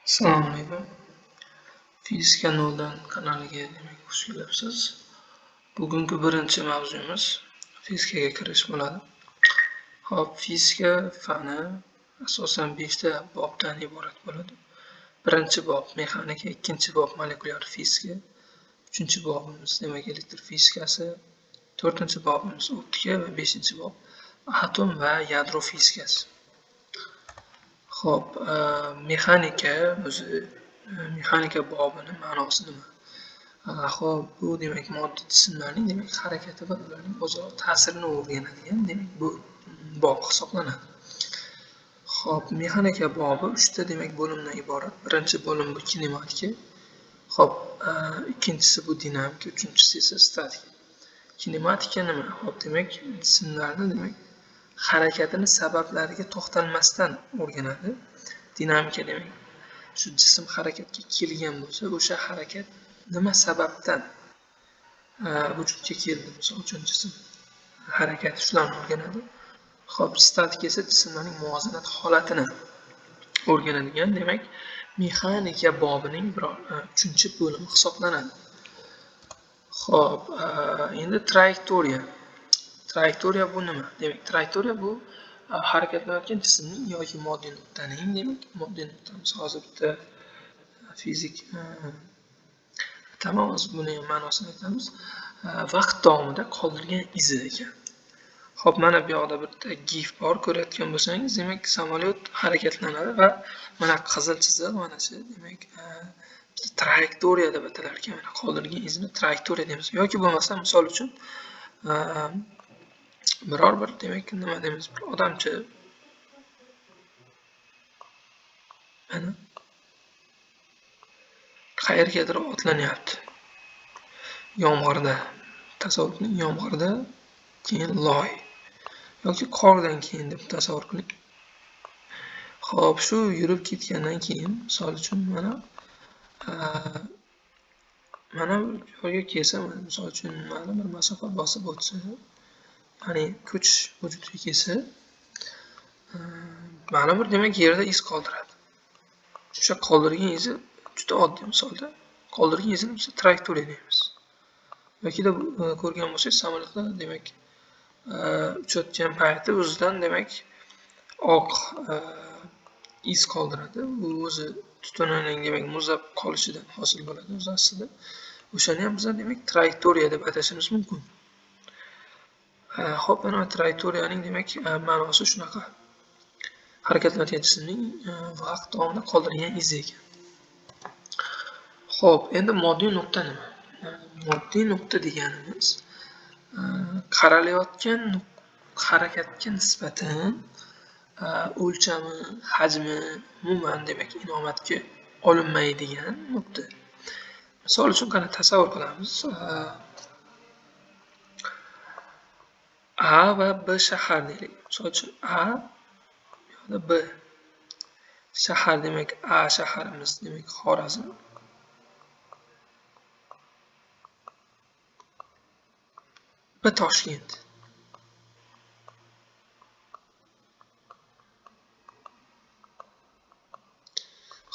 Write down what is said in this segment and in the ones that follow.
Assalomu alaykum. Fizika noldan kanaliga demak xush kelibsiz. Bugungi birinchi mavzuyimiz fizikaga kirish bo'ladi. Xo'p, fizika fani asosan 5 ta bobdan iborat bo'ladi. Birinchi bob mexanika, ikkinchi bob molekulyar fizika, uchinchi bobimiz demak elektr fizikasi, to'rtinchi bobimiz optika va beshinchi bob atom va yadro fizikasi. Xo'p, mexanika o'zi mexanika bobini ma'nosi nima? Xo'p, bu demak moddiy jismlarning demak harakati va ularning o'zaro ta'sirini o'rganadigan demak bu bob hisoblanadi. Xo'p, mexanika bobi 3 ta demak bo'limdan iborat. Birinchi bo'lim bu kinematika. Xo'p, ikkinchisi bu dinamika, uchinchisi esa statika. Kinematika nima? Xo'p, demak jismlarni demak harakatini sabablariga to'xtalmasdan o'rganadi. Dinamika demak shu jism harakatga kelgan bo'lsa, o'sha harakat nima sababdan vujudga keldi, misol uchun jism harakati shularni o'rganadi. Xo'p, statika esa jismlarning muvozanat holatini o'rganadigan, demak mexanika bobining uchinchi bo'limi hisoblanadi. Xo'p, endi trayektoriya. Trayektoriya bu nima? Demak, trayektoriya bu harakatlanayotgan jismning yoki moddiy nuqtaning, demak, moddiy nuqtamiz hozir bitta fizik tamom, hozir buni ham ma'nosini aytamiz. Vaqt davomida qoldirgan izi ekan. Xo'p, mana bu yoqda bitta gif bor, ko'rayotgan bo'lsangiz, demak, samolyot harakatlanadi va mana qizil chiziq mana shu, demak, trayektoriya deb atalar ekan. Mana qoldirgan izini trayektoriya deymiz. Yoki bo'lmasa, misol uchun, biror bir demak nima deymiz, bir odamcha mana qayergadir otlanyapti. Yomg'irda, tasavvur qiling, yomg'irda keyin loy yoki qordan keyin deb tasavvur qiling. Xo'p, shu yurib ketgandan keyin, misol uchun mana mana bu joyga kelsa, misol uchun ma'lum bir masofa bosib o'tsa, ya'ni ko'chish vujudga kelsa, ma'lum bir demak yerda iz qoldiradi. O'sha qoldirgan izi juda oddiy misolda qoldirgan izini biz trayektoriya deymiz. Yokida ko'rgan bo'lsangiz, samolyotda demak uchayotgan payti o'zidan demak oq iz qoldiradi. Bu o'zi tutunining demak muzlab qolishidan hosil bo'ladi o'zi aslida. O'shani ham biz demak trayektoriya deb atashimiz mumkin. Xo'p, mana trayektoriyaning demak ma'nosi shunaqa. Harakatlanayotgan jismning vaqt davomida qoldirgan izi ekan. Xo'p, endi moddiy nuqta nima? Moddiy nuqta deganimiz qaralayotgan harakatga nisbatan o'lchami, hajmi umuman demak inobatga olinmaydigan nuqta. Misol uchun qani tasavvur qilamiz. A va B shahar deylik. Misol uchun A yo'da B shahar, demak A shaharimiz demak Xorazm. B Toshkent.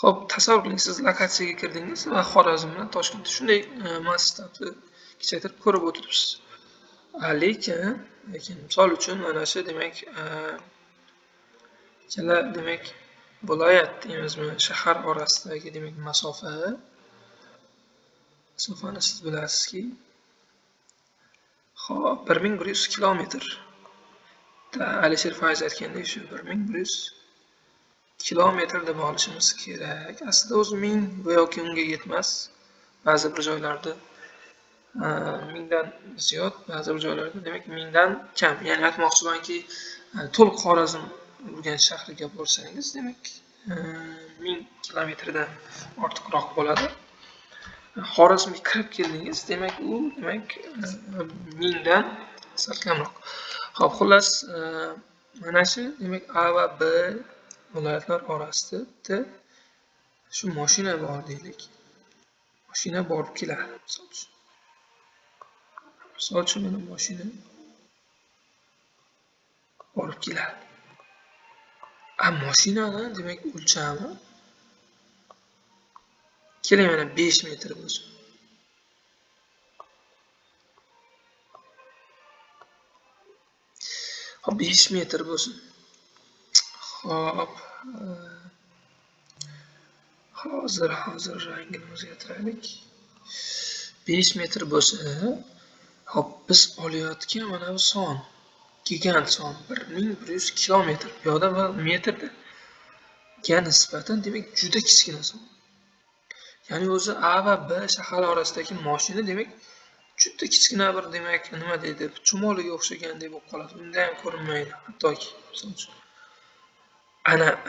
Xo'p, tasavvur qiling, siz lokatsiyaga kirdingiz va Xorazm bilan Toshkentni shunday masshtabni kichaytirib ko'rib o'tiribsiz. Lekin misol uchun mana shu demak ikkala demak viloyat deymizmi, shahar orasidagi demak masofani siz bilasizki, xo'p, 1100 kilometr. Alisher Fayz aytgandek shu 1100 kilometr deb olishimiz kerak. Aslida o'zi 1000 va yoki unga yetmas. Ba'zi bir joylarda 1000dan ziyod, ba'zi bir joylarda demak 1000dan kam. Ya'ni aytmoqchimanki, to'liq Xorazm Urganch shahriga borsangiz, demak 1000 kilometrdan ortiqroq bo'ladi. Xorazmga kirib keldingiz, demak u demak 1000dan sal kamroq. Xo'p, xullas, mana shu demak A va B viloyatlar orasida bitta shu mashina bor deylik. Mashina borib keladi, misol uchun. Misol uchun mana mashina borib keladi. Mashinani demak o'lchami Keling mana 5 metr bo'lsin. Hop, 5 metr bo'lsin. Hop, hozir rangini o'zgartiraylik. 5 metr bo'lsa, hop, biz olayotgan mana bu son gigant son 1100 kilometr. Bu yoqda va metrda ga nisbatan demak juda kichkina son. Ya'ni o'zi A va B shahar orasidagi mashina demak juda kichkina bir demak nima deydi, chumoliga o'xshagandek bo'lib qoladi. Unda ham ko'rinmaydi hattoki, misol uchun.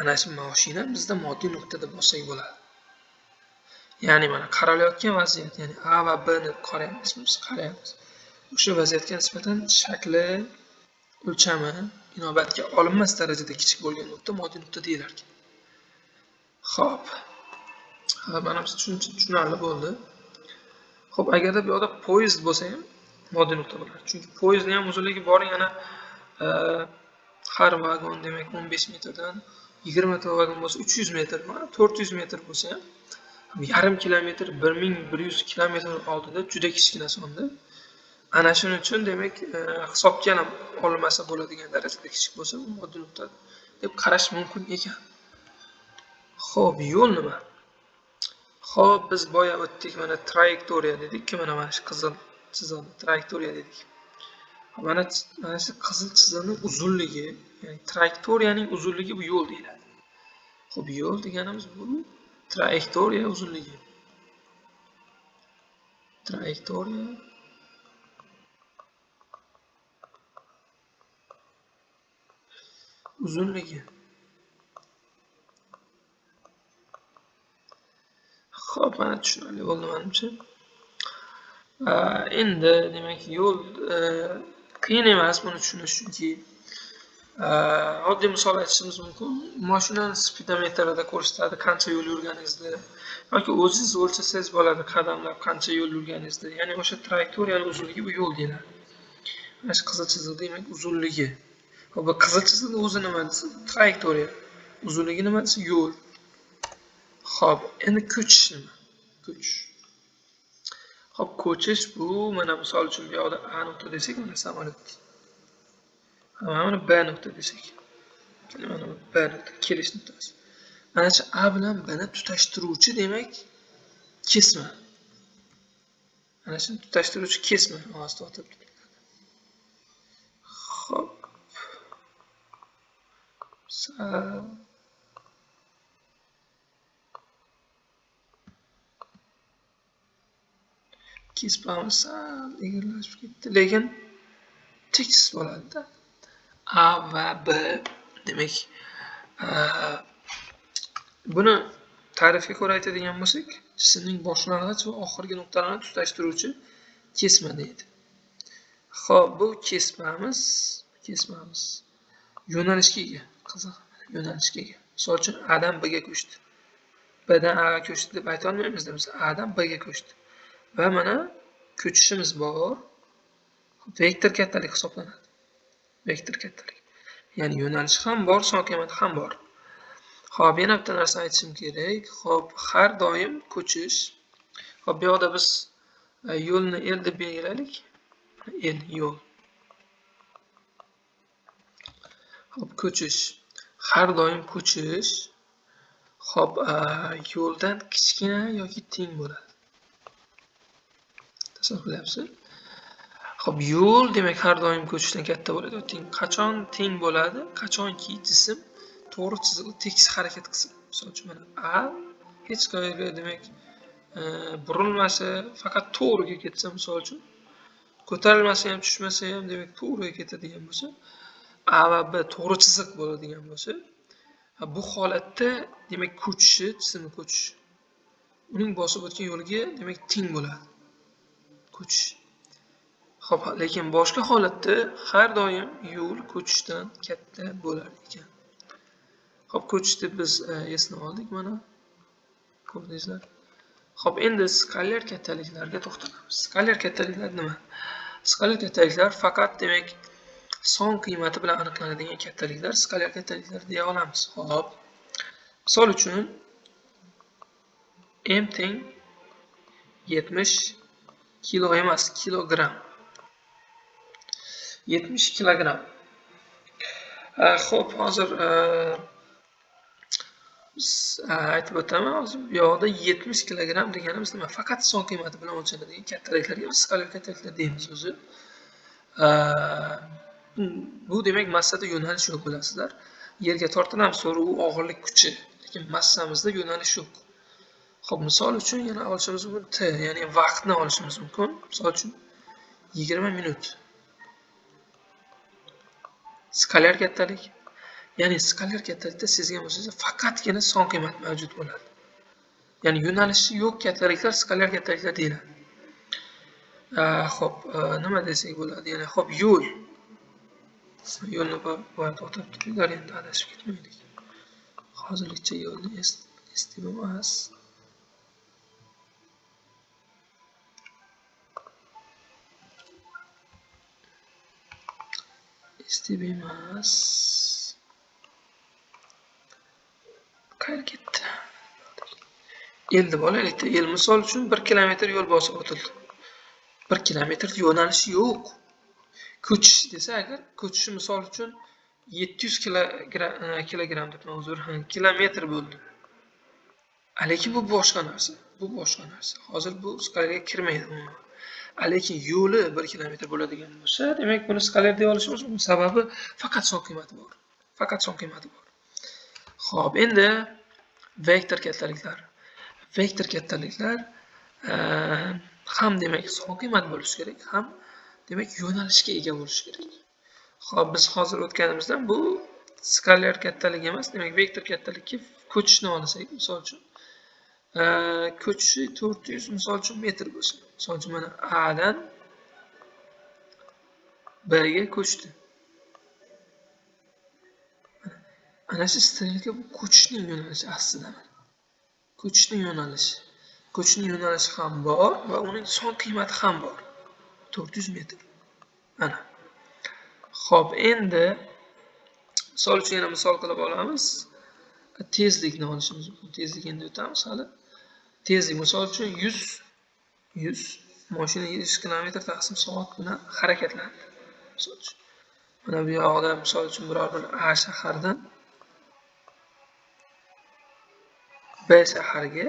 Ana shu mashina bizda moddiy nuqtada bo'lsak bo'ladi. Ya'ni mana qaralayotgan vaziyat, ya'ni A va B ni qaraymiz, biz qaraymiz. O'sha vaziyatga nisbatan shakli, o'lchami inobatga olinmas darajada kichik bo'lgan nuqta moddiy nuqta deyilar ekan. Xo'p. Mana bu tushunarli bo'ldi. Xo'p, agarda bu yoqda poyezd bo'lsa ham moddiy nuqta bo'ladi. Chunki poyezdning ham uzunligi bor, yana har vagon demak 15 metrdan 20 ta vagon bo'lsa 300 metr, mana 400 metr bo'lsa ham yarim kilometr, 1100 kilometr oldida juda kichkina sonda. Ana shuning uchun demak hisobga ham olinmasa bo'ladigan darajada kichik bo'lsa, bu moddiy nuqta deb qarash mumkin ekan. Xo'p, yo'l nima? Xo'p, biz boya o'tdik, mana trayektoriya dedik-ku, mana shu qizil chiziqni trayektoriya dedik. Mana shu qizil chiziqning uzunligi, ya'ni trayektoriyaning uzunligi bu yo'l deyiladi. Xo'p, yo'l deganimiz bu trayektoriya uzunligi. Trayektoriya uzunligi. Xo'p, mana tushunarli bo'ldi menimcha. Endi demak yo'l qiyin emas buni tushunish, chunki oddiy misol aytishimiz mumkin. Mashinani spidometrida ko'rsatadi qancha yo'l yurganingizni yoki o'zingiz o'lchasangiz bo'ladi qadamlab qancha yo'l yurganingizni. Ya'ni o'sha trayektoriyaning uzunligi bu yo'l deyiladi. Mana shu qizil chiziq demak uzunligi. Xo'p, bu qizil chiziqning o'zi nima desa trayektoriya, uzunligi nima desa yo'l. Xo'p, endi ko'chish nima? Ko'chish. Xo'p, ko'chish bu mana misol uchun bu yoqda A nuqta desak, mana samolyot. Mana B nuqta desak. Mana B nuqta kelish nuqtasi. Mana shu A bilan B ni tutashtiruvchi demak kesma. Mana shuni tutashtiruvchi kesma hozir to'xtab turadi. Xo'p. Kesmamiz sal egrilashib ketdi, lekin tekis bo'ladi-da. A va B demak buni ta'rifga ko'ra aytadigan bo'lsak, jismning boshlang'ich va oxirgi nuqtalarini tutashtiruvchi kesma deydi. Xo'p, bu kesmamiz yo'nalishga ega, qiziq, yo'nalishga ega. Misol uchun A dan B ga ko'chdi. B dan A ga ko'chdi deb ayta olmaymiz, biz A dan B ga ko'chdi. Va mana ko'chishimiz bor. Vektor kattalik hisoblanadi. Vektor kattalik. Ya'ni yo'nalish ham bor, son qiymati ham bor. Xo'p, yana bitta narsa aytishim kerak. Xo'p, har doim ko'chish. Xo'p, bu yoqda biz yo'lni L deb belgilaylik. L yo'l. Xo'p, ko'chish. Har doim ko'chish. Xo'p, yo'ldan kichkina yoki teng bo'ladi. Tasavvur qilyapsiz? Xo'p, yo'l demak har doim ko'chishdan katta bo'ladi va teng. Qachon teng bo'ladi? Qachonki jism to'g'ri chiziqli tekis harakat qilsa. Misol uchun mana A hech qayerga demak burilmasa, faqat to'g'riga ketsa, misol uchun ko'tarilmasa ham, tushmasa ham demak to'g'riga ketadigan bo'lsa, A va B to'g'ri chiziq bo'ladigan bo'lsa, bu holatda demak ko'chishi, jismning ko'chishi uning bosib o'tgan yo'liga demak teng bo'ladi. Ko'chish. Xo'p, lekin boshqa holatda har doim yo'l ko'chishdan katta bo'lar ekan. Xo'p, ko'chishni biz esna oldik mana. Ko'rdingizlar. Xo'p, endi skalyar kattaliklarga to'xtalamiz. Skalyar kattaliklar nima? Skalyar kattaliklar faqat demak son qiymati bilan aniqlanadigan kattaliklar skalyar kattaliklar deya olamiz. Xo'p. Misol uchun M teng 70 kilo emas, kilogramm. 70 kilogramm. Xo'p, hozir biz aytib o'taman, hozir bu yoqda 70 kilogramm deganimiz nima? Faqat son qiymati bilan o'lchanadigan kattaliklarga biz skalar kattaliklar deymiz o'zi. Bu demak massada yo'nalish yo'q, bilasizlar. Yerga tortilamiz, to'g'ri, u og'irlik kuchi, lekin massamizda yo'nalish yo'q. Xo'p, misol uchun yana olishimiz mumkin t, ya'ni vaqtni olishimiz mumkin. Misol uchun 20 minut. Skalar kattalik. Ya'ni skalar kattalikda sezgan bo'lsangiz faqatgina son qiymat mavjud bo'ladi. Ya'ni yo'nalishi yo'q kattaliklar skalar kattaliklar deyiladi. Xo'p, nima desak bo'ladi? Ya'ni xo'p, yo'l. Yo'lni boya to'xtab turinglar, endi adashib ketmaylik. Hozirlikcha yo'lni esda emas. STB emas. Qayerga ketdi? L deb olaylik. L misol uchun 1 kilometr yo'l bosib o'tildi. 1 kilometr yo'nalishi yo'q. Ko'chish desa agar, ko'chishi misol uchun 700 kilogram deb uzr, kilometr bo'ldi. Lekin bu boshqa narsa. Bu boshqa narsa. Hozir bu skalarga kirmaydi umuman. Lekin yo'li 1 kilometr bo'ladigan bo'lsa, demak buni skalar deya olishimiz mumkin. Sababi faqat son qiymati bor. Faqat son qiymati bor. Xo'p, endi vektor kattaliklar. Vektor kattaliklar ham demak son qiymat bo'lishi kerak, ham demak yo'nalishga ega bo'lishi kerak. Xo'p, biz hozir o'tganimizdan bu skalar kattalik emas, demak vektor kattalikka ko'chishni olsak, misol uchun ko'chishi 400 misol uchun metr bo'lsa, misol uchun mana A dan B ga ko'chdi. Ana shu strelka bu ko'chishning yo'nalishi aslida. Ko'chishning yo'nalishi. Ko'chishning yo'nalishi ham bor va uning son qiymati ham bor. 400 metr. Ana. Xo'p, endi misol uchun yana misol qilib olamiz. Tezlikni olishimiz mumkin. Tezlik endi o'tamiz hali. Tezlik misol uchun 100 mashina 100 km taqsim soat bilan harakatlandi. Misol uchun mana bu yoqda misol uchun biror bir A shahardan B shaharga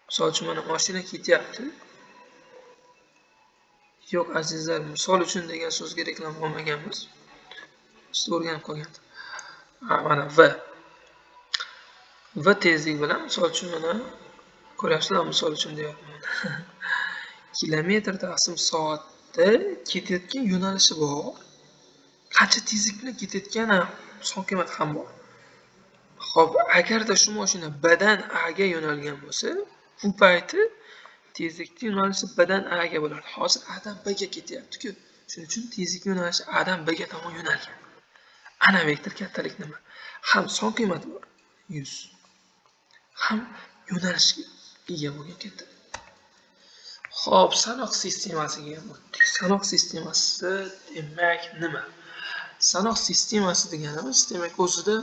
misol uchun mana mashina ketyapti. Yo'q azizlar, misol uchun degan so'zga reklama olmaganmiz. Biz o'rganib qolgandik. Mana V tezlik bilan misol uchun mana ko'ryapsizlar, misol uchun deyapman. Kilometr taqsim soatda ketayotgan yo'nalishi bor. Qancha tezlik bilan ketayotgani son qiymati ham bor. Xo'p, agarda shu mashina B dan A ga yo'nalgan bo'lsa, bu payti tezlikning yo'nalishi B dan A ga bo'lardi. Hozir A dan B ga ketyapti-ku. Shuning uchun tezlik yo'nalishi A dan B ga tomon yo'nalgan. Ana vektor kattalik nima? Ham son qiymati bor 100. Ham yo'nalishga ega bo'lgan kattalik. Xo'p, sanoq sistemasiga ham o'tdik. Sanoq sistemasi demak nima? Sanoq sistemasi deganimiz demak o'zida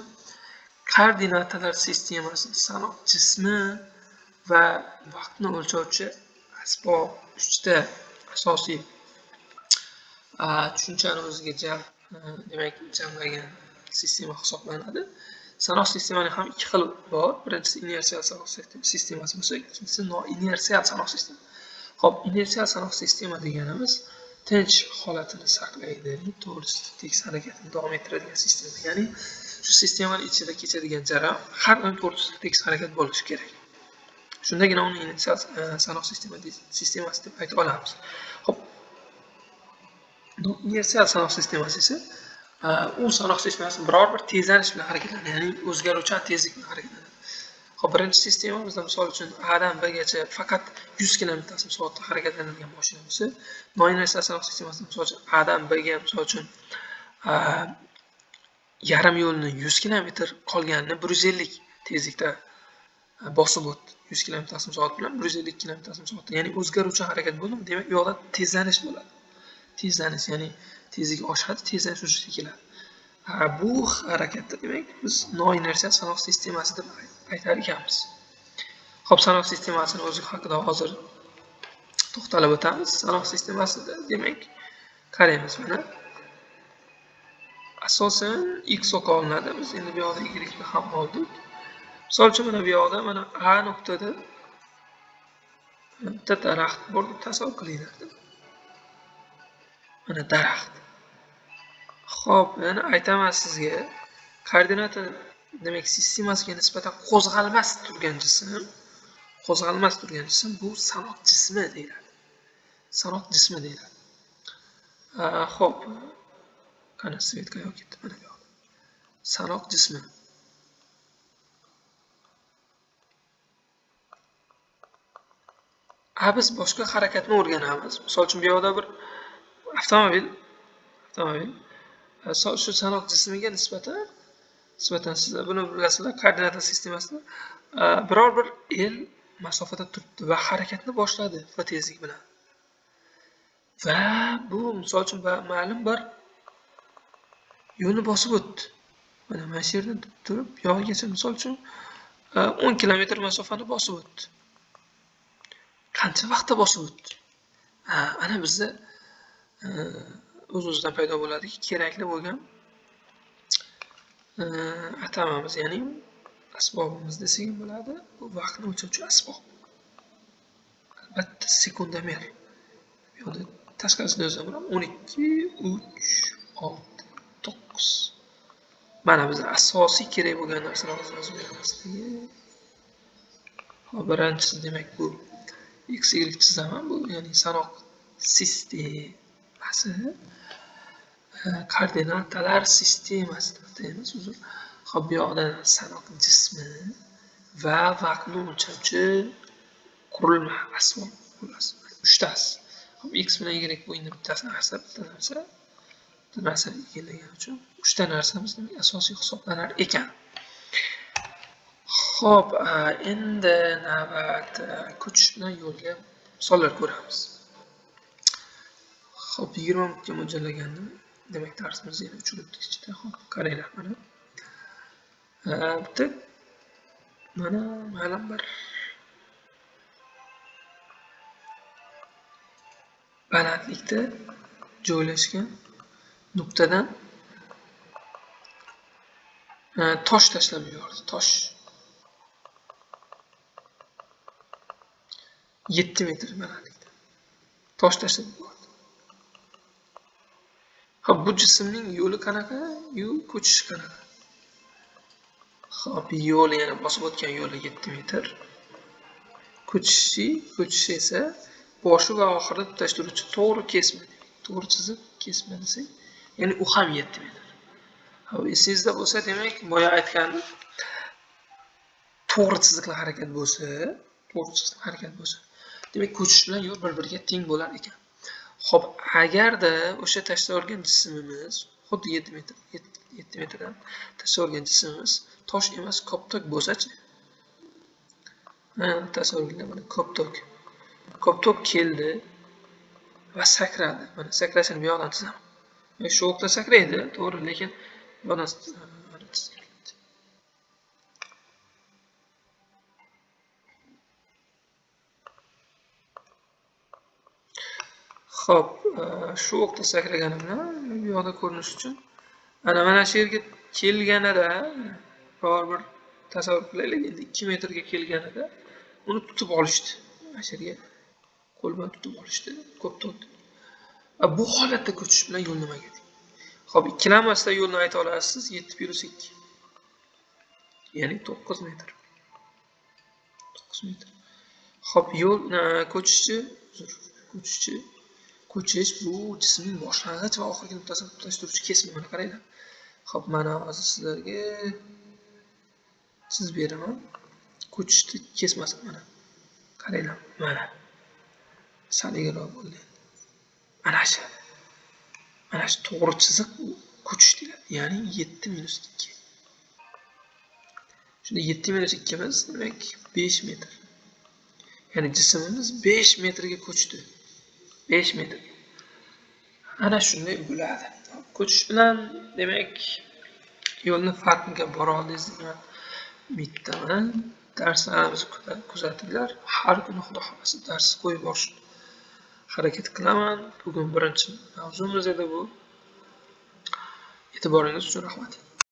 koordinatalar sistemasi, sanoq jismi va vaqtni o'lchovchi asbob uchta asosiy tushunchani o'ziga jamlagan sistema hisoblanadi. Sanoq sistemaning ham ikki xil bor. Birinchisi inersial sanoq sistemasi bo'lsa, ikkinchisi noinersial sanoq sistema. Xo'p, inersial sanoq sistema deganimiz tinch holatini saqlaydi, to'g'risi tekis harakatini davom ettiradigan sistema. Ya'ni shu sistemaning ichida kechadigan jarayon har doim to'g'risi tekis harakat bo'lishi kerak. Shundagina uni inersial sanoq sistemasi deb ayta olamiz. Xo'p, inersial sanoq sistemasi esa u sanoq sistemasi biror bir tezlanish bilan harakatlanadi, ya'ni o'zgaruvchan tezlik bilan harakatlanadi. Xo'p, birinchi sistemamizda misol uchun A dan B gacha faqat 100 km/soatda harakatlanadigan mashina bo'lsa, noinersial sanoq sistemasida misol uchun A dan B ga misol uchun yarim yo'lni 100 km, qolganini 150 tezlikda bosib o'tdi. 100 km/soat bilan 150 km/soatda, ya'ni o'zgaruvchan harakat bo'ldimi? Demak, u yoqda tezlanish bo'ladi. Tezlanish, ya'ni tezlik oshadi, tezlanish vujudga keladi. Bu harakatda demak biz noinersial sanoq sistemasi deb aytar ekanmiz. Xo'p, sanoq sistemasini o'zi haqida hozir to'xtalib o'tamiz. Sanoq sistemasida demak qaraymiz mana. Asosan x o'qi olinadi. Biz endi bu yoqda y ni ham oldik. Misol uchun mana bu yoqda mana A nuqtada bitta daraxt bor deb tasavvur qilinglar. Mana daraxt. Xo'p, yana aytaman sizga, koordinata demak sistemasiga nisbatan qo'zg'almas turgan jism, bu sanoq jismi deyiladi. Sanoq jismi deyiladi. Xo'p, qani svet qayerga ketdi? Mana bu yoqda. Sanoq jismi. Biz boshqa harakatni o'rganamiz. Misol uchun bu yoqda bir avtomobil shu sanoq jismiga nisbatan sizlar buni bilasizlar, koordinata sistemasida biror bir L masofada turibdi va harakatni boshladi v tezlik bilan. Va bu misol uchun ma'lum bir yo'lni bosib o'tdi. Mana shu yerdan turib bu yoqgacha misol uchun 10 kilometr masofani bosib o'tdi. Qancha vaqtda bosib o'tdi? Ana bizda o'z-o'zidan paydo bo'ladiki, kerakli bo'lgan atamamiz, ya'ni asbobimiz desak bo'ladi. Bu vaqtni o'lchovchi asbob. Albatta sekundomer. Bu yoqda tashqarisida yozaman 12 3 6 9. Mana bizga asosiy kerak bo'lgan narsalar hozir yozib beramiz. Hop, birinchisi demak bu x y chizaman, bu ya'ni sanoq sistemasi, koordinatalar sistemasi deymiz uzr. Xo'p, bu yoqda sanoq jismi va vaqtni o'lchovchi qurilma asbob xullas uchtasi. Xo'p, x bilan y bu endi bittasi narsa, bitta narsa egallagani uchun uchta narsamiz demak asosiy hisoblanar ekan. Xo'p, endi navbat ko'chish bilan yo'lga misollar ko'ramiz. Xo'p, 20 minutga mo'ljallagandim. Demak, darsimiz yana 3 minut ichida. Xo'p, qaranglar mana. Bitta mana ma'lum bir balandlikda joylashgan nuqtadan tosh tashlab yubordi. Tosh 7 metr balandlikda tosh tashlab yubordi. Xo'p, bu jismning yo'li qanaqa, ko'chishi qanaqa? Xo'p, yo'li yana bosib o'tgan yo'li 7 metr. Ko'chishi esa boshi va oxirida tutashtiruvchi to'g'ri kesma, to'g'ri chiziq kesma desak, ya'ni u ham 7 metr. Xo'p, esingizda bo'lsa, demak, boya aytgandim, to'g'ri chiziqli harakat bo'lsa, demak ko'chish bilan yo'l bir-biriga teng bo'lar ekan. Xo'p, agarda o'sha tashlab olgan jismimiz xuddi 7 metr, 7 metrdan tashlab olgan jismimiz tosh emas, koptok bo'lsa-chi? Tasavvur qiling, mana koptok. Koptok keldi va sakradi. Mana sakrashini bu yoqdan chizaman. Shu o'qda sakraydi, to'g'ri, lekin bu yoqdan chizib. Xo'p, shu o'qda sakragani bilan bu yoqda ko'rinish uchun mana shu yerga kelganida biror bir tasavvur qilaylik, endi 2 metrga kelganida uni tutib olishdi. Mana shu yerga qo'l bilan tutib olishdi, koptokni. Bu holatda ko'chish bilan yo'l nimaga teng? Xo'p, ikkilanmasdan yo'lni ayta olasiz, 7 + 2. Ya'ni 9 metr. 9 metr. Xo'p, yo'l ko'chishchi, ko'chish bu jismning boshlang'ich va oxirgi nuqtasini tutashtiruvchi kesma. Mana qaranglar. Xo'p, mana hozir sizlarga chizib beraman. Ko'chishni kesmasi mana. Qaranglar, mana. Sal egriroq bo'ldi. Mana shu. Mana shu to'g'ri chiziq ko'chish deyiladi. Ya'ni 7 - 2. Shunda 7 - 2 imiz demak 5 metr. Ya'ni jismimiz 5 metrga ko'chdi. 5 metr. Ana shunday bo'ladi. Ko'chish bilan demak yo'lni farqiga bora oldingiz degan umiddaman. Darslarimizni kuzatinglar. Har kuni, Xudo xohlasa, dars qo'yib borishga harakat qilaman. Bugun birinchi mavzumiz edi bu. E'tiboringiz uchun rahmat.